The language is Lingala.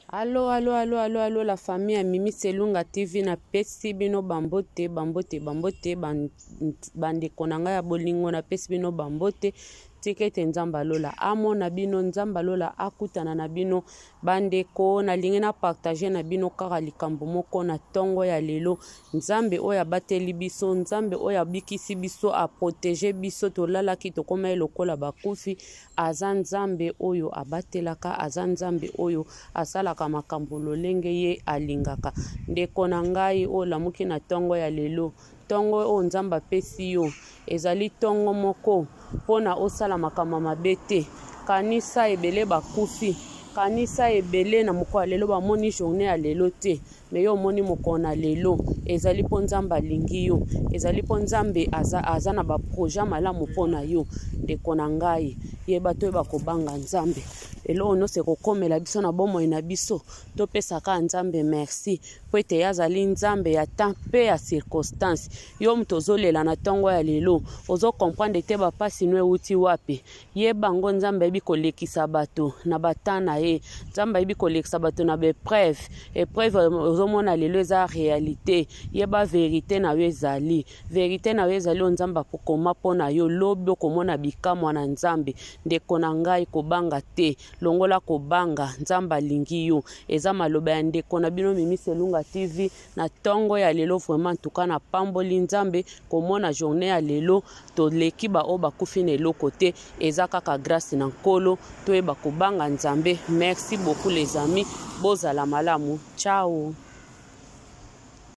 Allo allo allo allo allo la famille ya Mimi Selunga TV napesi bino bambote bambote bambote bandeko na ngai ya bolingo napesi bino bambote tika ete Nzambe alola amona bino Nzambe alola akutana na bino bandeko nalingi na partage na bino kaka likambo moko na ntongo ya lelo Nzambe oyo abateli biso Nzambe oyo abikisi biso aprotege biso tolalaki tokomaki lokola bakufi Aza Nzambe oyo abatelaka, aza Nzambe oyo asalaka makambo lolenge ye alingaka. Ndeko na ngai oyo olamuki na ntongo ya lelo, ntongo oyo Nzambe apesi yo ezali ntongo moko mpo na osala makambo ya mabe te. Kanisa ebele bakufi, kanisa ebele na mokolo ya lelo bamoni journee ya lelo te. Me yo omoni mokolo na lelo ezali mpo Nzambe alingi yo, ezali mpo Nzambe aza, aza na baprojet malamu mpo na yo. Ndeko na ngai, yeba toyeba kobanga Nzambe. Eloko nyonso ekokomela biso na bomoi na biso, topesaka Nzambe merci mpo ete ye azali Nzambe ya temps mpe ya circonstance. Yo moto ozolela na ntongo ya lelo, ozo comprendre te bapasi no euti wapi. Yeba yango, Nzambe ayebi kolekisa bato na ba temps na ye. Nzambe ayebi kolekisa bato na ba epreuve. Epreuve ozomona lelo eza realite. Yeba verite na yo ezali. Verite na yo ezali oyo Nzambe akokoma mpo na yo. Lobi okomona bikamwa na Nzambe. Ndeko na ngai, kobanga te. Longola kobanga. Nzambe alingi yo. Eza maloba ya ndeko na bino Mimi Selunga TV na tongo ya lelo. Vraiment en tout cas napamboli Nzambe komona journée ya lelo. Toleki ba oyo bakufi na eloko te, eza kaka grâce na Nkolo. Toyeba kobanga Nzambe. Merci beaucoup les amis, bozala malamu, ciao.